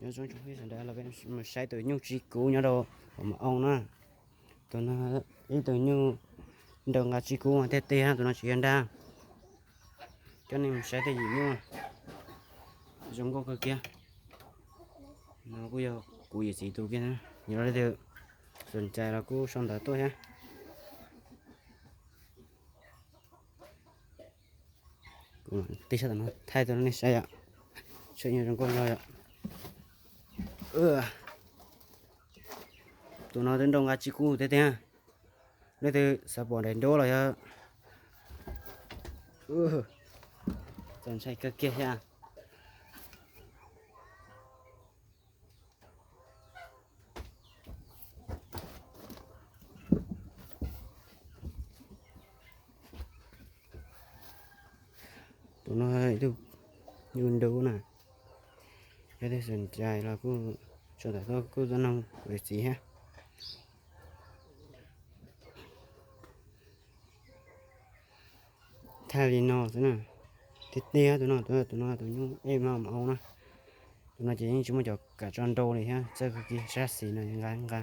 Nyob zoo tsoom phooj ywg sawv daws, los peb mus saib tus nyuj tsis kub nyob rau hauv ma oo na. Tus no ib tug nyuj nrau nqa tsis kub tiag tiag, tus no tsis yog nrab. Coj nej mus saib tej yim nyuj zoo nkauj kawg kiag. No kuj yog kuv yawm txiv tus kiag, yog leej twg xom cai los kuj sau ntawv tuaj thiab. Kuv tij sab tom no thaij rau nej saib yom. Tseem yog zoo nkauj zog yom. Tus no twb nrau nqa tsis kub tiag tiag. Leej twg xav pom daim nruab los yog txaus ntshai kawg kiag thiab. Tus no ib tug nyuj nrau na. Yog leej twg xom cai los kuj sau ntawv tuaj, kuj tuaj noog kuv yawm txiv thiab. Thaij li no xwb na. Tiag tiag tus no, tus no tus nyuj ej ma ma oo na. Tus no ces yeej tsis muaj cov kam tso nrau li thiab, txawj kawg kiag, sab xis no nqa nqa.